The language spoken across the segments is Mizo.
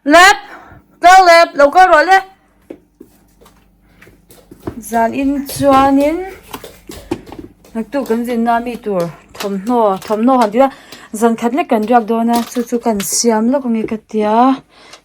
Lep! Kal lep! Lo kal rawh le! Zan in chuanin naktuk kan zinna mi tur thawmhnaw thawmhnaw han tih a zan khat lek kan riak dawn a chu chu kan siam lawk ange ka tia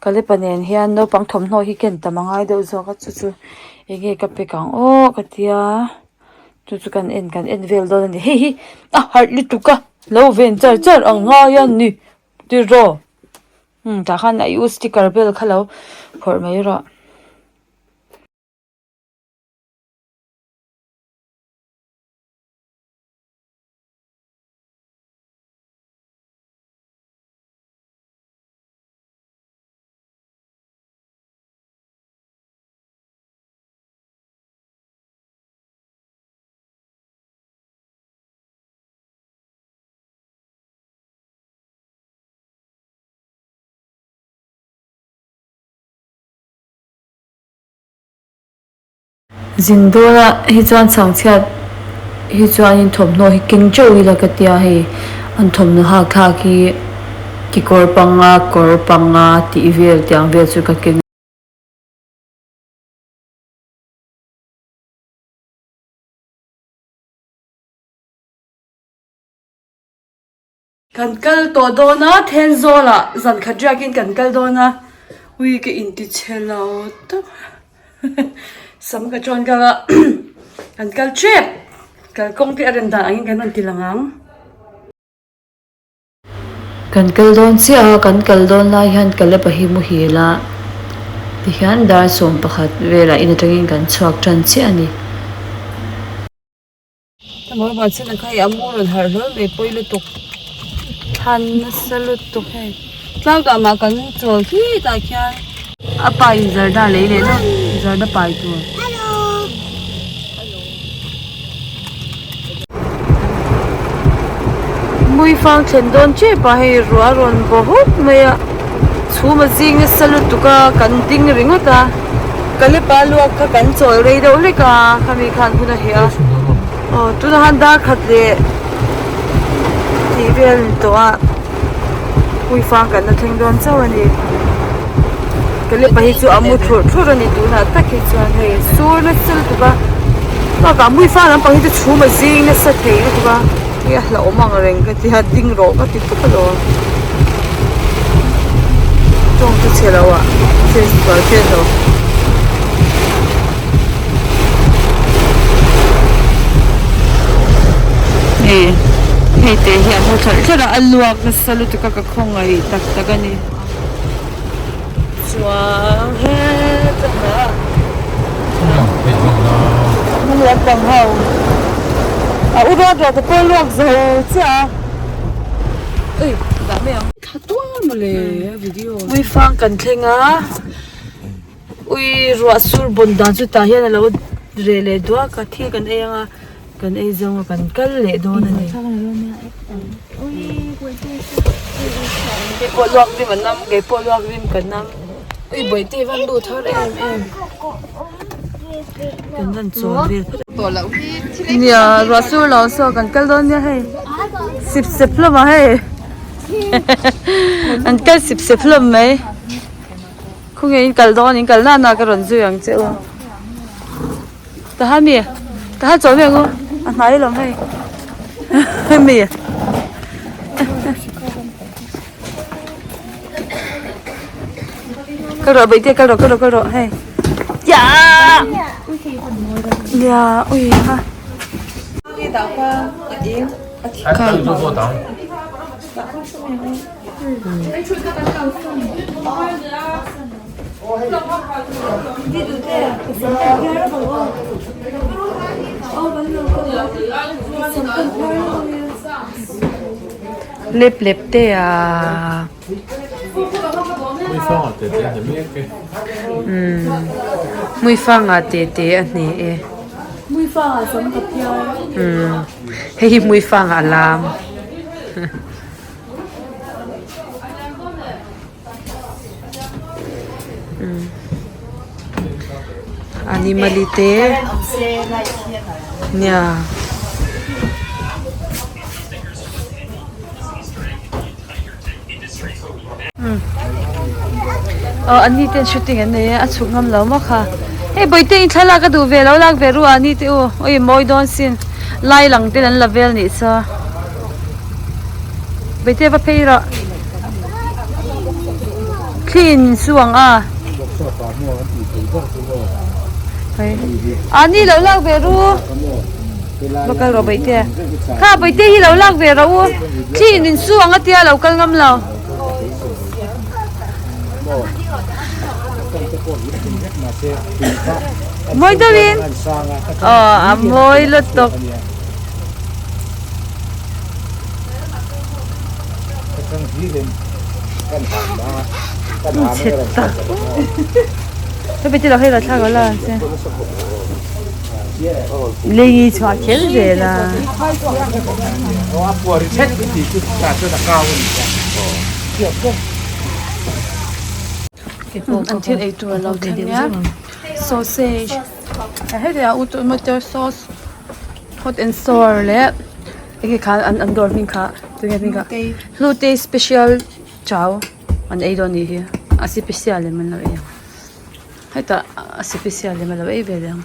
Kalepa nen hian naupang thawmhnaw hi ken tam a ngai deuh zawk a chu chu enge ka pek ang aw ka tia chu chu kan en kan en vel dawn a ni hei hi a harh lutuk a lo ven char char ang ngai a ni tiraw umm tah khan a u sticker vel kha lo phawrh mai rawh. Zin dawna hi chuan chhangchhiat hi chuanin thawmhnaw hi keng teuh ila ka tia hei an thawmhnaw hak thlak hi kekawr panga kawr panga tih vel tiang vel chu ka keng. Kan kal tawh dawn a, Thenzawl ah zan khat riakin kan kal dawn a, ui ka inti chhe lo tak sam ka chuan kal a kan kal tep kalkawng te a rem dan angin kan rawn ti lang ang. Kan kal dawn chiah a, kan kal dawn lai hian Caleb-a hi muhil a tihian dar 11 velah in atangin kan chhuak tan chiah a ni. Hmawlh chhan a kha hei a mu rawn harh hlawl mai pawi lutuk than nasa lutuk hei tlang dah mah kan chawl khi tah khian a pa in zarda a lei leh dawn zarda pai tur. Muifang thlen dawn tep a hei ruah a rawn baw hawk mai a chhum a zing nasa lutuk a kan ding ringawt a. Kalepa luak kha kan chawl rei deuh hlek a, khami khan hun a heh a, aw tunah khan dar khat leh tih vel a ni tawh a, puifang kan la thleng dawn chauh a ni. Kalepa hi chu a mu thlurh thlurh a ni tunah tak hi chuan hei sur nasa lutuk a, bakah muifang lampang hi chu chhum a zing nasa thei lutuk a, hei a hlauhawm ang reng ka tia ding rawh ka ti tawp alawm. Tawng chu chhe lo ah chhe sual hriat lo. Hei hei te hi an mu thlarh thlarh a a luak nasa lutuk a ka khawngaih tak tak a ni. Chuan hetah hnung lampang ho a u ruat ruat te pawh a luak zo chiah a. Ui dah mai ang. Tha tuar mawle a video. Ui fang kan thleng a ui ruah sur bawn dan chu tah hian alo reh leh duak a thil kan ei anga kan ei zawng a kan kal leh dawn a ni. Hei pawh luak rim an nam kei pawh luak rim ka nam ui bawihte hi van lut har em em kan rawn chawl vel phawt a nia ruah sur lo saw kan kal dawn nia hei sip sep hlawm a hei an kal sip sep hlawm mai khawnge in kal dawn in kal na na ka rawn zui ang che u tahan mi tahan chawl mai ang u a hnai alawm hei hemi kal rawh bawihte kal rawh kal rawh kal rawh hei yah nia ui ha Lep lep te a. Hmuifangah te te a hne e. Hei hi hmuifangah a lam. Animali te nia. Aw an ni ten shooting an nei a a chhuk ngam lo maw kha hei bawihte in thlalak a duh ve lo lak ve ru a ni te u awi mawi dawn sin lai lang ten an la vel nih saw bawihte va phei rawh thli in su ang a a ni lo lak ve ru va kal rawh bawihte kha bawihte hi lo lak ve rawh u thli in in su ang a tia lo kal ngam lo. Mawi deuhin aw a mawi lutuk. Chhe tak hemi te lo hei lo thlak lo la che lei chhuah kher zel a. An thil ei tur a lo thleng a sausage heti ah tomato sauce hot and sour leh enge kha an an dawr hming kha tunge hming kha hlute special chau an ei dawn anih hi a special lem an lo ei ang hetah a special lem a lo ei ve leh ang.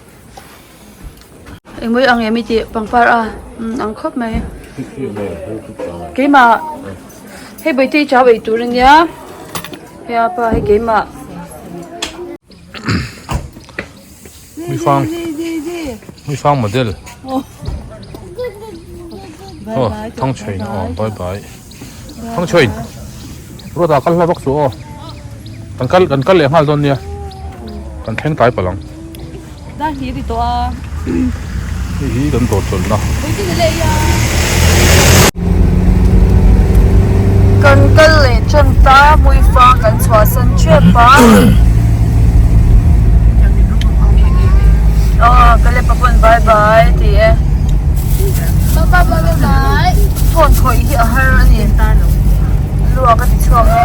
Engmawi ang em i tih pangpar a ang khawp mai keimah hei bawihte chau ei tur ania hei a pa hei keimah Muifang Muifang model aw Thangchhuain aw bye bye Thangchhuain ruata kal hla vak chu aw kan kal kan kal leh nghal dawn nia kan thleng tlai palh ang. Dar hi ri tawh a. Hei hi kan dawr chawlhna. Kan kal leh tan ta Hmuifa kan chhuahsan tep a. Aw ka le papawn bye bye ti e. Papa bye bye. Phone khawih hi a har a ni. Luak a ti chhuak a.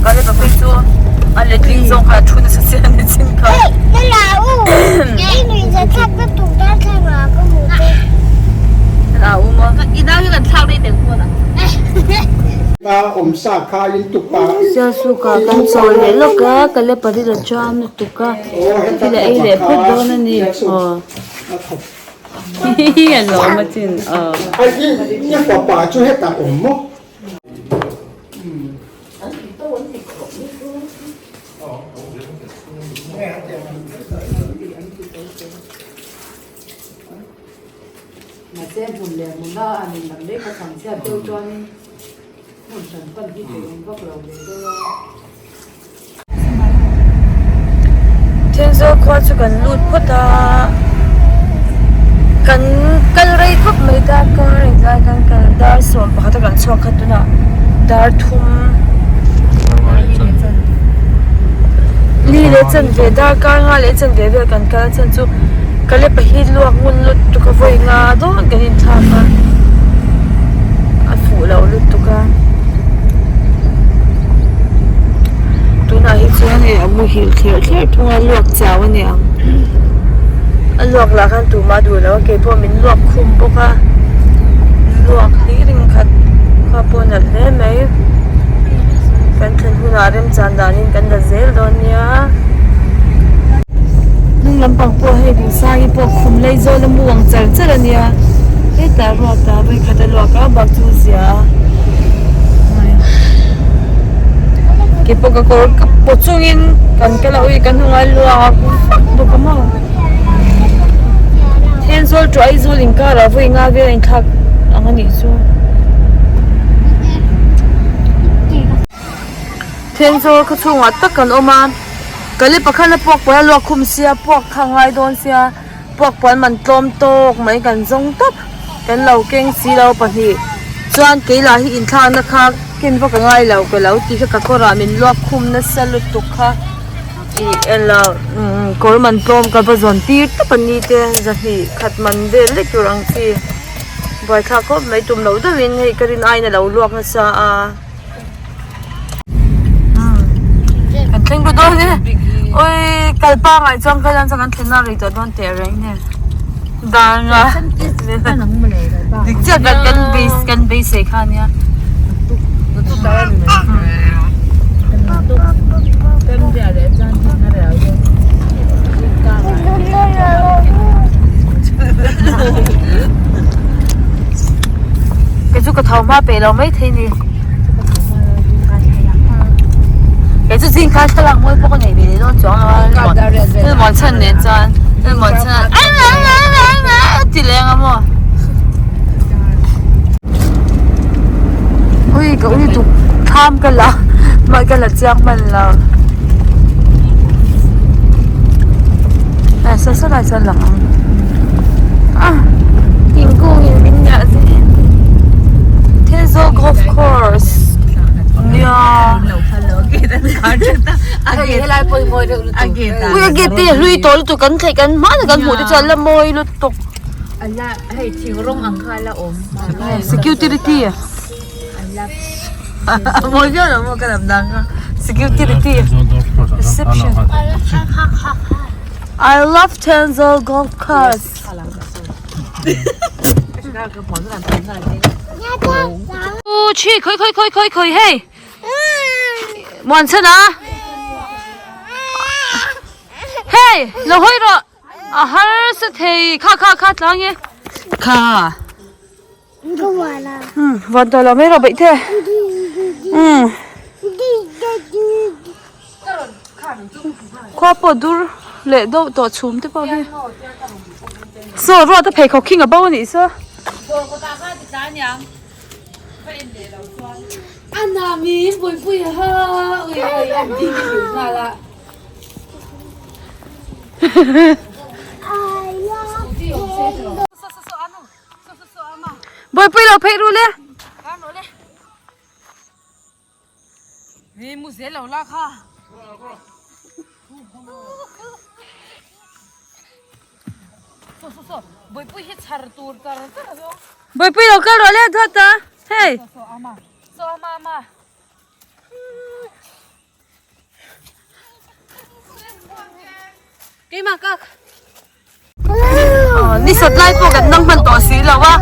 Ka le papi chu a letling zawng kha a thu nasa chiah a ni chin kha. Sialsuk ah kan chawl leh lawk a ka le pali la cham lutuk a thil a ei leh phawt dawn a ni aw hihi a lawm a chin aw. Mahse hmun leh hmuna an inlam leh ka chhang chhiat deuh chuanin hmun hran pan hi theih awm vak lo ve deuh a. Thenzawl khua chu kan lut phawt a, kan kal rei khawp mai darkar englai kan kal dar 11 a kan chhuak kha tunah dar thum Li leh chanve darkar nga leh chanve vel kan kal a chhan chu ka le pahnih luak ngun lutuk a vawi nga dawn kan inthlak a a fuh lo lutuk a tunah hi chuan hei a muhil thlerh thlerh thung a luak chau a ni ang a luak lah khan tumah a duh lo a keipawh min luak khum bawk a luak hlir in khat kha pawh a nalh hle mai. Kan thlen hunah remchan danin kan la zel dawn nia. Hnung lampang pawh hei Dingsangi pawh khum lei zawl a mu ang char char a nia. Hetah ruat a vawikhat a luak a bak chu zia a. Keipawh ka kawr ka paw chungin kan kal a ui ka hnung a luak vak bawk a maw. Thenzawl to Aizawl inkarah vawi nga vel a inthlak ang a nih chu. Thenzawl khaw chhungah tak kan awm a, ka le pakhat a puak puan a luak khum sia puak kha a ngai dawn sia puak puan man tlawm tawk mai kan zawng tawp kan lo keng si lo pahnih chuan kei lah hi inthlakna kha ken vak a ngai lo ka lo ti kha ka kawrah min luak khum nasa lutuk kha. Ih ela kawr man tlawm ka va zawn tir tawp a ni te zahnih khat man vel lek tur ang chi buaithlak khawp mai tum loh deuhin hei ka rin aiin a lo luak nasa a kan thleng ta dawn e awii kal pangai chuan kal ang chuan kan thlen a rei tawh dawn teh reng nen dar nga dik chiah kan kan base kan beisei kha ania. hma peih lo mai thei ni. Kei chu zing khan thlalak mawi pawh ka nei ve leh dawn chuang lo a, Lalmuan chhan nen chuan Lalmuan chhan a ti leng a maw. Ui ka ui tuk thlam ka la mah ka la chiang hman lo. Saw saw lai chuan lang ang. Ah thingkung in min ngah zel. Thenzawl golf course nia. Ui a gate te hlui tawh lutuk kan thlei kan hmanah kan hmuh te chuan la mawi lutuk. Security mawi viau lo maw ka lam dan kha security reception I love Thenzawl golf course. U chi khoi khoi khoi khoi khoi hei muan chhan a hei lo hawi rawh a harsa thei kha kha kha tlang e kha um van tawh lo mai rawh beih the um khua pawh dur leh deuh tawh chhum te pawh hi saw ruat a pheikhawk khing a bo a nih saw. Buaipui lo pheih ru le. Buaipui lo kal rawh le dawt a hei. Ni sat lai pawh kan nang hman tawh si lo a.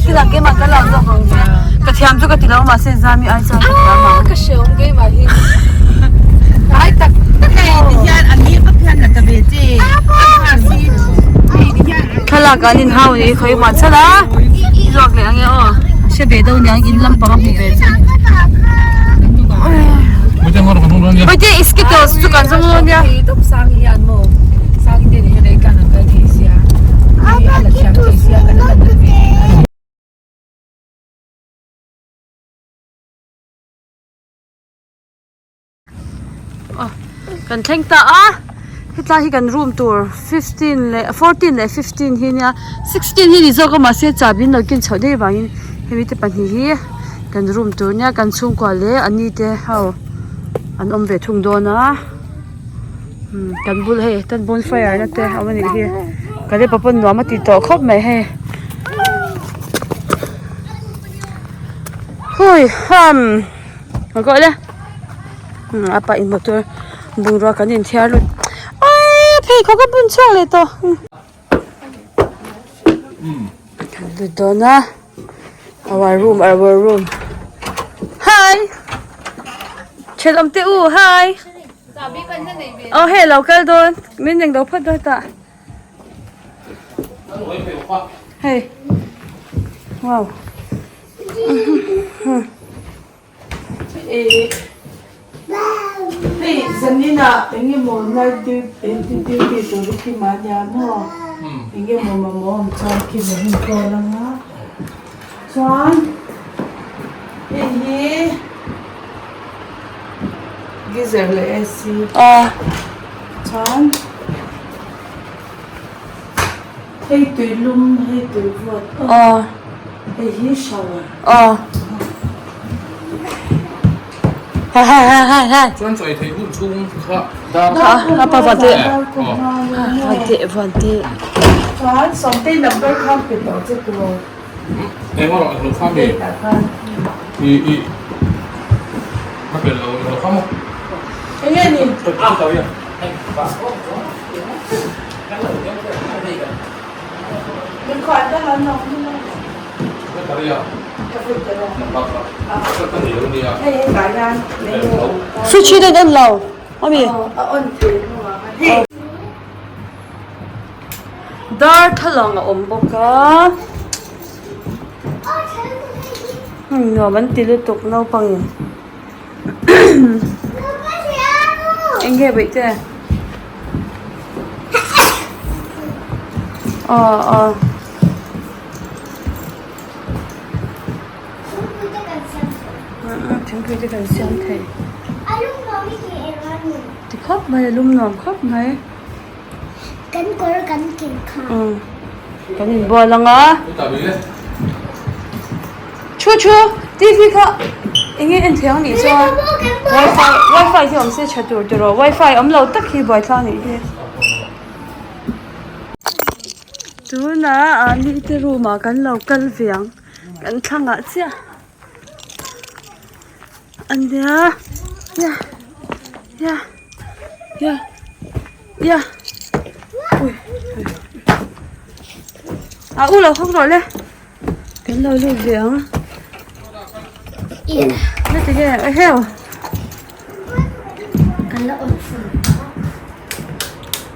Kila keimah ka lak zawk ang che. Ka thiam chu ka ti lo mahse Zami ai chuan ka thiam ang. Ka hre awm keimah hi. Ai tak tak hei ti hian a ni ka phian la ta ve che. Thlalak an in hau ni khawi muan chhan a. Luak leh ang e aw. Hre ve deuh niang in lampang a hmu ve chu. Hawite skittles chu kan zawng dawn nia. Kan thleng ta a hetlai hi kan room tur fifteen leh fourteen leh fifteen hi nia sixteen hi ni zawk a mahse chahbi an lo ken chhoh daih avangin hemi te pahnih hi kan room tur nia kan chhungkua leh a ni te ho an awm ve thung dawn a kan bul hei tan bonfire na te a awm a nih hi ka le papawn nuam a ti tawh khawp mai hei hui ham. Ka kawh le a pah in motor bungrua kan inthiar lut aii pheikhawk a bun chhuak leh tawh kan lut dawn a our room our room hi thenawm te u hi aw hei a lo kal dawn min englo phawt dawn tah. Hei wow. Hei zaninah eng emaw night duty duty tur hi khi mah nia maw eng emaw mamawh awm chuan khi va hun kawl anga chuan hei hi geyser leh AC chuan Hei tui lum, hei tui vawt aw. Hei hi shower. Aw. Hai hai hai hai hai. Chuan chawi thei hun chhung kha dar. Kha apa van te. Van te van te. Chuan Sawmtei number khan pe tawh che tur. Eng rawh eng lo kha mi. I i. Ka pe lo eng lo kha maw. Eng nge ni? Ah. Fridge hi dawn on lo ami. Darthlalang a awm bawk a. Nuam an ti lutuk naupangin. Eng nge beih te? Aw aw. Thingpui te kan siam thei. Ti khawp mai a lum nuam khawp mai. Kan kawr kan ken kha. Kan inbual ang a. Thu thu TV kha eng nge en thiang nih chuan wifi wifi hi awm se tha tur tiraw wifi awm lo tak hi buaithlak nih hi. Tunah ah ni te room ah kan lo kal ve ang kan thlangah chiah a nia ya ya ya ya ui a u lo hawk rawh le kan lo lut ve ang heti nge eheu.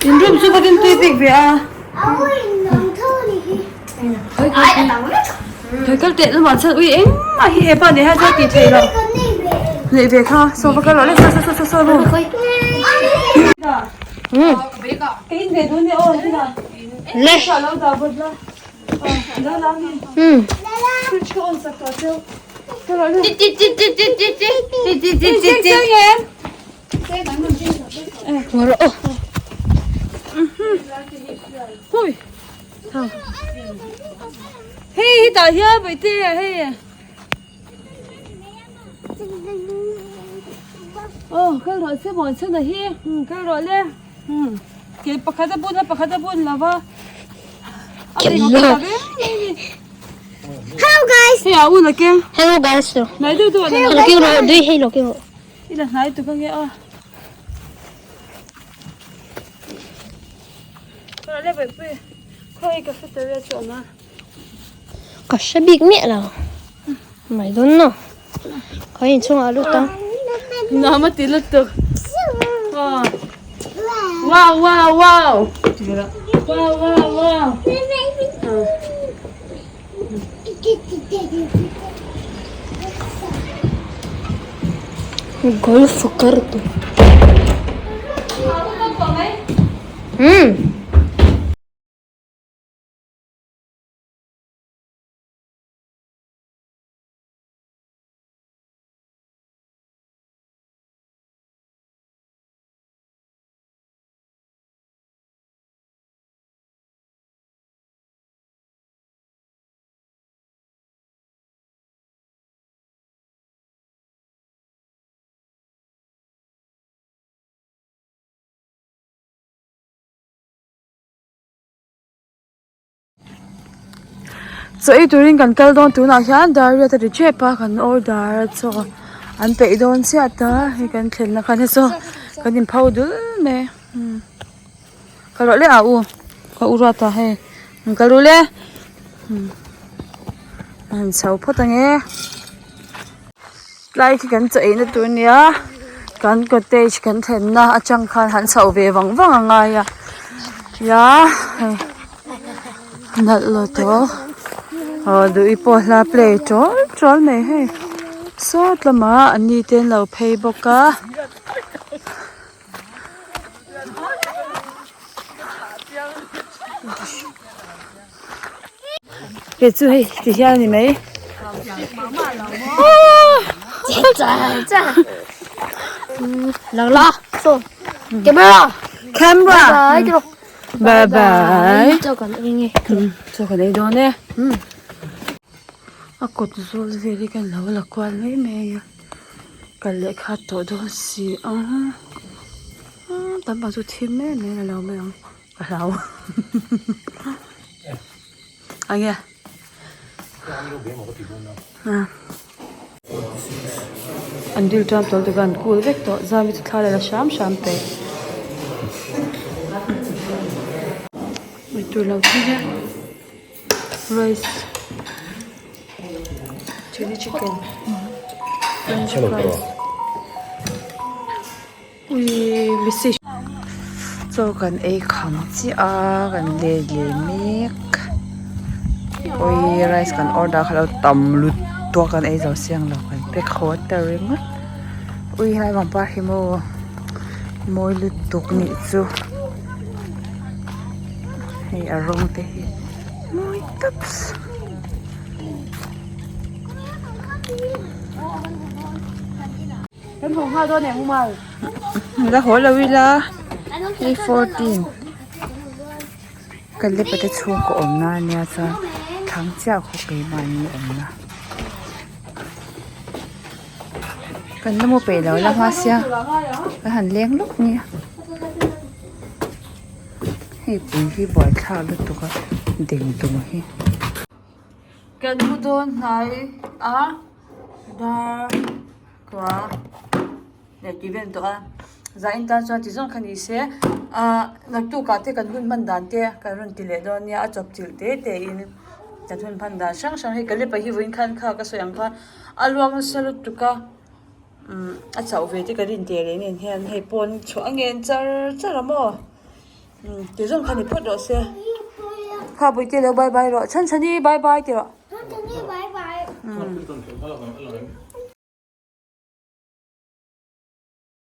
In room chu vatin tui bik ve a. Thoi kal teh lamah chuan ui engmah hi hepa nei hian chuan tih theih loh. Neih ve kha saw va kal rawh le saw saw saw saw room. Ka in ve dun nia aw chutah. Le. Lo dah vawt la. Hei hi tah hian vaihte hei aw kal rawh se muan chhan a hi kal rawh le ke pakhat a bun a pakhat a bun lo va. Hello guys. Hey a u la keng. Hello guys. Nai du du. Hello keng ro dui hei lo keng ro. Ila hnai tu ka nge a. Kala le bai pui. Khoi cafeteria chu awm a. Ka hre bik miah lo. I don't know. Ka inchhungah a lut a. Nama ti lutuk. Wow wow wow. Wow wow wow. Golf kar tu. Hmm. Chaw ei turin kan kal dawn tunah hian dar riat a ri tep a kan order a chaw an peih dawn chiah ta hei kan thlenna khan hi saw kan in pho dul mai umm kal rawh le a u ka u ruat a hei kal ru le umm a han chho phawt ange tlai khi kan chaw eina tur ania kan cottage kan thlenna atang khan han chhoh ve vang vang a ngai a tia hei nalh lo tawh aw duhi pawh hla play tawl tawl mai hei sawt lamah an ni te an lo phei bawk a. Kei chu hei ti hian a ni mai. Camera. Bye bye. Chaw kan ei dawn e. A kawt zawl vel hi kan lo la kual mai mai a. Kal leh kha tawh dawn si a. Tam pang chu thim em em a lo mai ang. Ka hlau Enge An dil tan tawlh te an kul vek tawh zami chu thla la hram hram peih Eitur lo thil hian rice chilli chicken french fries. Ui message. Chaw kan ei kham chiah a kan let leh mek ui rice kan order kha lo tam lutuk a kan ei zo siang lo kan pack haw ta ringawt ui helai pangpar hi maw mawi lutuk nih chu hei a rawng te hi mawi tawps. Kan haw nghal dawn em Umal? La haw lo ila hei 14 ka lepa te chhungkaw awmna ania chuan thlang chiah khaw keimahni awmna kan la mu peih lo la hma sia kan han leng lawk nia hei pui hi buaithlak lutuk a deng tum hi. Kan mu dawn hnai a dar kua leh tih vel tawh a zain tan chuan ti zawng kha ni se ah naktukah te kan hun hman dan te kan rawn ti leh dawn nia a chawp chilh te te in kan hun hman dan hrang hrang hi ka lepa hi vawiin khan kha ka sawi ang khan a luak nasa lutuk a umm a chauh ve te ka rin teh leh nen hian hei pawn chhuah a ngen char char a maw umm ti zawng kha ni phawt rawh se kha bawihte lo bye bye rawh chhan chhani bye bye ti rawh.